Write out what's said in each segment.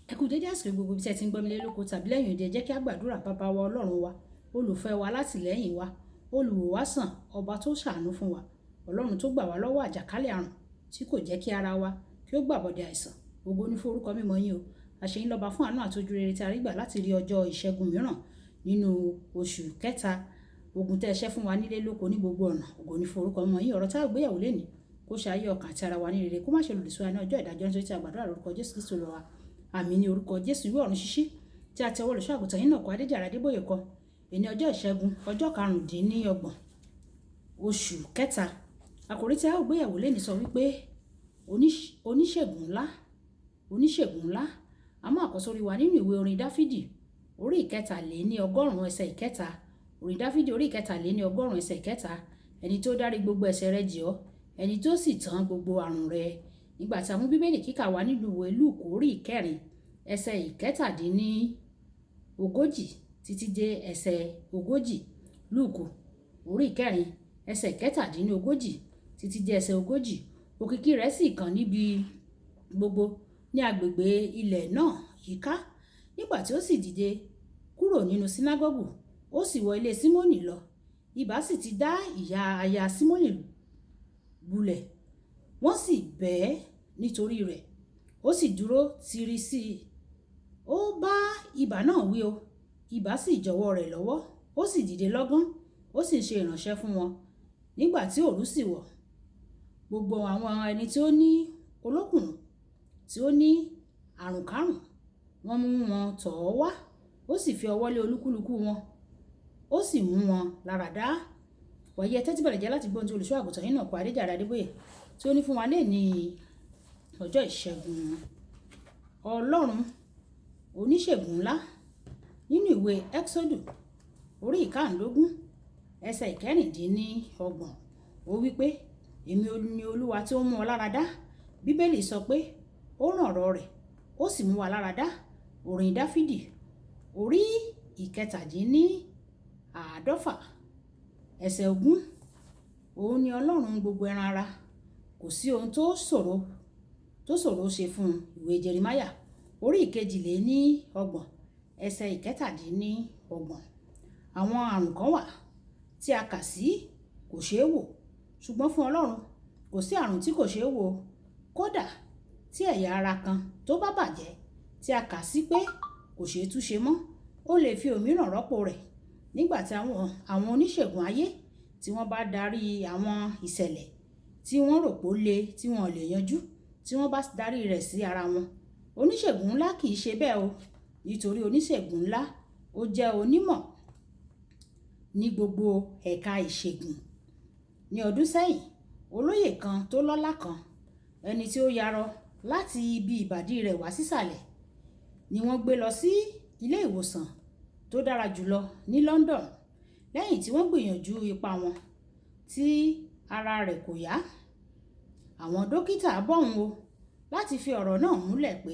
Ẹ kú dédé àsìkò gbogbo ibi tí ẹ ti ń gbọ́ mi lé lóko tàbí lẹ́yìn òde. Ẹ jẹ́ kí a gbàdúrà. Bàbá wa, Ọlọ́run wa, olùfẹ́ wa, látìlẹ́yìn wa, olùwò wa sàn, ọba tó ṣàánú fún wa, Ọlọ́run tó gbà wá lọ́wọ́ àjàkálẹ̀ àrùn, tí kò jẹ́ kí ara wa kí ó gbàbọ̀dẹ̀ àìsàn. Ògo ní fún orúkọ mímọ́ yín o. Àṣẹ yín lọ́ba fún àánú àti ojú rere tí a rí gbà láti rí ọjọ́ ìṣẹ́gun mìíràn nínú oṣù kẹta. Ogun tẹ́ ẹ ṣẹ́ fún wa nílé lóko ní gbogbo ọ̀nà, ògo ní fún orúkọ mímọ́ yín. Ọ̀rọ̀ tá a gbéyàwó lénìí, kó ṣe ayé ọkàn àti ara wa ní rere, kó má ṣe lòdì sí wa ní ọjọ́ ìdájọ́, nítorí tí a gbàdúrà lórúkọ Jésù Kristo Olúwa wa. Àmín ní orúkọ Jésù. Ìwé ọ̀run ṣíṣí tí a ti ọwọ́ olùṣọ́ àgùntàn yín náà kọ, Adéjàre Adébóyè kọ. Èní ọjọ́ ìṣẹ́gun, ọjọ́ 25 oṣù kẹta. Àkòrí tí a ó gbéyàwó lénìí sọ wípé oníṣègùn ńlá, oníṣègùn ńlá. A mú àkọ́sórí wa nínú ìwé orin Dáfídì orí 193 ẹsẹ̀ 3. Orin Dáfídì orí 193 ẹsẹ̀ 3. Ẹni tó dárí gbogbo ẹ̀ṣẹ̀ rẹ jì ọ́, ẹni tó sì tán gbogbo àrùn rẹ. Nígbà tí a mú Bíbélì kíkà wá nínú ìwé Lúùkù orí 4 ẹsẹ̀ 37 títí dé ẹsẹ̀ 40. Lúùkù orí 4 ẹsẹ̀ 37 títí dé ẹsẹ̀ 40. Òkìkí rẹ̀ sì kàn níbi gbogbo ní agbègbè ilẹ̀ náà yíká. Nígbà tí ó sì dìde kúrò nínú sínágọ́gù, ó sì wọ ilé Símónì lọ. Ibà sì ti dá ìyá aya Símónì bulẹ̀, wọ́n sì bẹ̀ ẹ́ nítorí rẹ̀. Ó sì dúró tiiri sí i. Ó bá ibà náà wí o, ibà sì jọ̀wọ́ rẹ̀ lọ́wọ́, ó sì dìde lọ́gán, ó sì ń ṣe ìránṣẹ́ fún wọn. Nígbà tí òru sì wọ̀, gbogbo àwọn ẹni tí ó ní olókùnrùn, tí ó ní àrùnkárùn, wọ́n mú wọn tọ̀ ọ́ wá, ó sì fi ọwọ́ lé olúkúlùkù wọn, ó sì mú wọn lára dá. Wàyí, ẹ tẹ́tí bẹ̀rẹ̀ jẹ́ láti gbọ́ ohun tí olùṣọ́ àgùntàn yín náà kọ, Adéjàre Adébóyè, tí ó ní fún wa lé ní ọjọ́ ìṣẹ́gun. Ọlọ́run oníṣègùn ńlá. Nínú ìwé Ẹ́xódù orí 15 ẹsẹ̀ 26, ó wí pé, "Èmi ni Olúwa tí ó mú ọ lára dá." Bíbélì sọ pé ó rán ọ̀rọ̀ rẹ̀, ó sì mú wa lára dá. Orin Dáfídì orí 47 ẹsẹ̀ 20. Òun ni Ọlọ́run gbogbo ẹran ara. Kò sí ohun tó ṣòro ṣe fún un. Ìwé Jeremáyà orí 32 ẹsẹ̀ 27. Àwọn àrùn kan wà tí a kà sí kò ṣeé wò, ṣùgbọ́n fún Ọlọ́run, kò sí àrùn tí kò ṣeé wò. Kódà tí ẹ̀yà ara kan tó bá bàjẹ́ tí a kà sí pé kò ṣeé túnṣe mọ́, ó lè fi òmíràn rọ́pò rẹ̀. Nígbà tí àwọn oníṣègùn ayé tí wọ́n bá darí àwọn ìṣẹ̀lẹ̀ tí wọ́n rò pé ó le tí wọ́n lè yanjú, tí wọ́n bá darí rẹ̀ sí ara wọn, oníṣègùn ńlá kì í ṣe bẹ́ẹ̀ o. Nítorí oníṣègùn ńlá ó jẹ́ onímọ̀ ní gbogbo ẹ̀ka ìṣègùn. Ní ọdún sẹ́yìn, olóyè kan tó lọ́lá kan, ẹni tí ó yarọ láti ibi ìbàdí rẹ̀ wá sísàlẹ̀, ni wọ́n gbé lọ sí ilé ìwòsàn tó dára jùlọ ní London. Lẹ́yìn tí wọ́n gbìyànjú ipá wọn tí ara rẹ̀ kò yá, àwọn dókítà bọ̀hún o láti fi ọ̀rọ̀ náà múlẹ̀ pé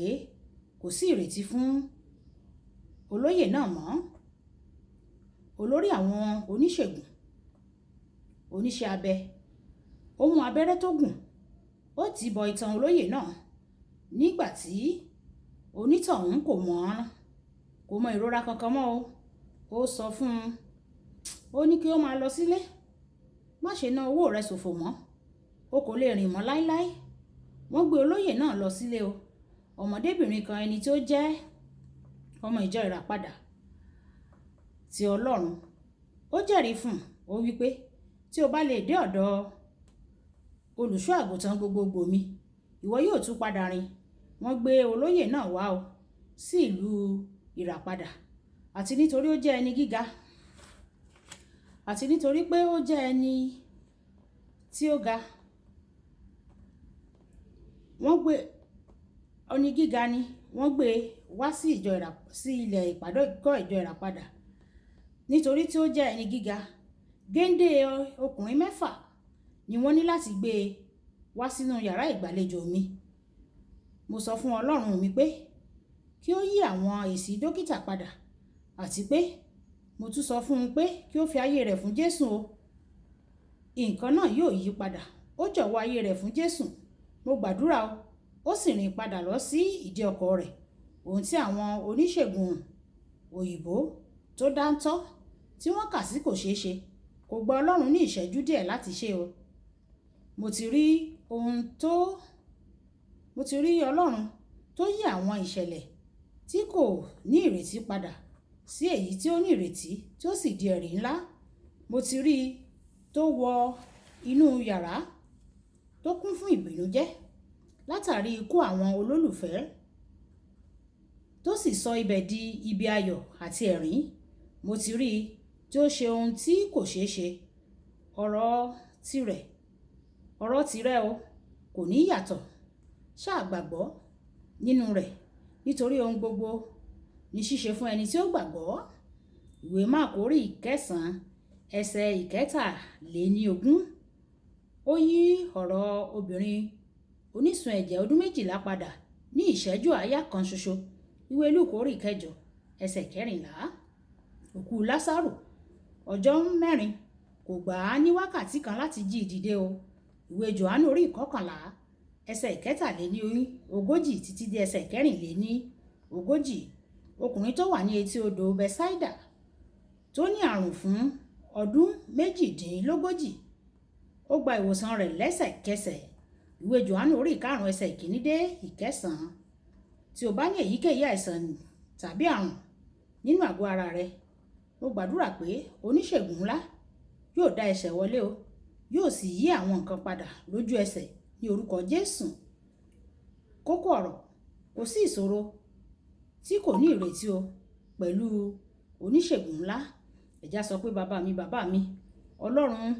kò sí ìrètí fún olóyè náà mọ́. Olórí àwọn oníṣègùn oníṣẹ́ abẹ, ó mú abẹ́rẹ́ tó gùn, ó tì bọ itan olóyè náà. Nígbà tí onítọ̀hún kò mọ ìrora kankan mọ́ o, ó sọ fún un, ó ní kí ó máa lọ sílé, má ṣe ná owó rẹ̀ ṣòfò mọ́, o kò lè rìn mọ́ láéláé. Wọ́n gbé olóyè náà lọ sílé o. Ọmọdébìnrin kan, ẹni tí ó jẹ́ ọmọ ìjọ Ìràpadà ti Ọlọ́run, ó jẹ́rìí fún un. Ó wí pé, "Tí o bá lè dé ọ̀dọ̀ olùṣọ́ àgùntàn gbogbogbò mi, ìwọ yóò tún padà rìn." Wọ́n gbé olóyè náà wá o sí ìlú Ìràpadà, àti nítorí ó jẹ́ ẹni gíga, àti nítorí pé ó jẹ́ ẹni tí ó ga, wọ́n gbé ẹni gíga ni wọ́n gbé wá sí ìjọ ìrà sí ilẹ̀ ìpàgọ́ ìjọ Ìràpadà. Nítorí tí ó jẹ́ ẹni gíga, géńdé ọkùnrin mẹ́fà ni wọ́n ní láti gbé e wá sínú yàrá ìgbàlejò mi. Mo sọ fún Ọlọ́run mi pé kí ó yí àwọn èsì dókítà padà, àti pé mo tún sọ fún un pé kí ó fi ayé rẹ̀ fún Jésù o, nǹkan náà yóò yí padà. Ó jọ̀wọ́ ayé rẹ̀ fún Jésù. Mo gbàdúrà o, ó sì rìn padà lọ sí ìdí ọkọ̀ rẹ̀. Ohun tí àwọn oníṣègùn òyìnbó tó dáńtọ́ tí wọ́n kà sí kò ṣeé ṣe, kò gba Ọlọ́run ní ìṣẹ́jú díẹ̀ láti ṣe o. Mo ti rí ohun tó, mo ti rí Ọlọ́run tó yí àwọn ìṣẹ̀lẹ̀ tí kò ní ìrètí padà sí èyí tí ó ní ìrètí tí ó sì di ẹ̀rí ńlá. Mo ti rí i tó wọ inú yàrá tó kún fún ìbìnújẹ́ látàrí ikú àwọn olólùfẹ́ tó sì sọ ibẹ̀ di ibi ayọ̀ àti ẹ̀rín. Mo ti rí i tí ó ṣe ohun tí kò ṣeé ṣe. Ọ̀rọ̀ tirẹ̀, ọ̀rọ̀ tirẹ̀ o kò ní yàtọ̀. Ṣá gbàgbọ́ nínú rẹ̀ nítorí ohun gbogbo ní ṣíṣe fún ẹni tí ó gbàgbọ́. Ìwé Máàkù orí ìkẹsàn-án ẹsẹ̀ 23. Ó yí ọ̀rọ̀ obìnrin onísun ẹ̀jẹ̀ ọdún 12 padà ní ìṣẹ́jú àáyá kan ṣoṣo. Ìwé Lúùkù orí ìkẹjọ ẹsẹ̀ 14. Òkú Lásárù ọjọ́ 4 kò gbà á ní wákàtí kan láti jí ìdìde o. Ìwé Jòhánù orí 11 ẹsẹ̀ 43 títí dé ẹsẹ̀ 44. Ọkùnrin tó wà ní etí odò Bẹ́sáídà tó ní àrùn fún ọdún 38, ó gba ìwòsàn rẹ̀ lẹ́sẹ̀kẹsẹ̀. Ìwé Jòhánù orí 5 ẹsẹ̀ 1 dé 9. Tí o bá ní èyíkéyìí àìsàn tàbí àrùn nínú àgọ́ ara rẹ, mo gbàdúrà pé oníṣègùn ńlá yóò dá ẹsẹ̀ wọlé o, yóò sì yí àwọn nǹkan padà lójú ẹsẹ̀ ní orúkọ Jésù. Kókó ọ̀rọ̀: kò sí ìṣòro tí kò ní ìrètí o pẹ̀lú oníṣègùn ńlá. Ẹ já sọ pé bàbá mi, bàbá mi, Ọlọ́run,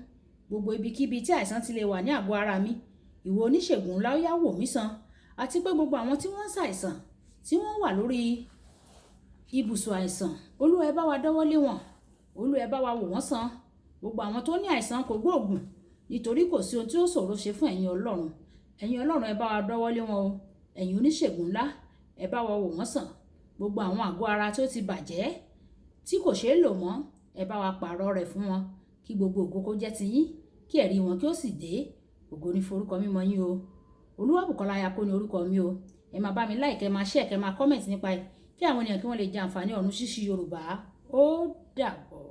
gbogbo ibikíbi tí àìsàn ti lè wà ní àgọ́ ara mi, ìwọ oníṣègùn ńlá ó yá wò mí sàn, àti pé gbogbo àwọn tí wọ́n ń ṣàìsàn, tí wọ́n wà lórí ibùsùn àìsàn, Olúwa ẹ bá wa dọ́wọ́ lé wọn, Olúwa ẹ bá wa wò wọ́n sàn. Gbogbo àwọn tó ní àìsàn kò gbóògùn, nítorí kò sí ohun tí ó ṣòro ṣe fún ẹ̀yin Ọlọ́run. Ẹ̀yin Ọlọ́run ẹ bá wa dọ́wọ́ lé wọn o. Ẹ̀yin oníṣègùn ńlá ẹ bá wa wò wọ́n sàn. Gbogbo àwọn àgọ́ ara tí ó ti bàjẹ́ tí kò ṣeé lò mọ́, ẹ bá wa pààrọ̀ rẹ̀ fún wọn, kí gbogbo ògo kó jẹ́ ti yín, kí ẹ̀rí wọn kí ó sì dé. Ògo ni forúkọ mímọ́ yín o. Olúwabùkọ́lá Ayako ni orúkọ mi o. Ẹ máa bá mi like, ẹ máa share, kẹ máa comment nípa ẹ̀ kí àwọn ènìyàn kí wọ́n lè jẹ àǹfààní ọ̀run ṣíṣí Yorùbá. Ó dàbọ̀.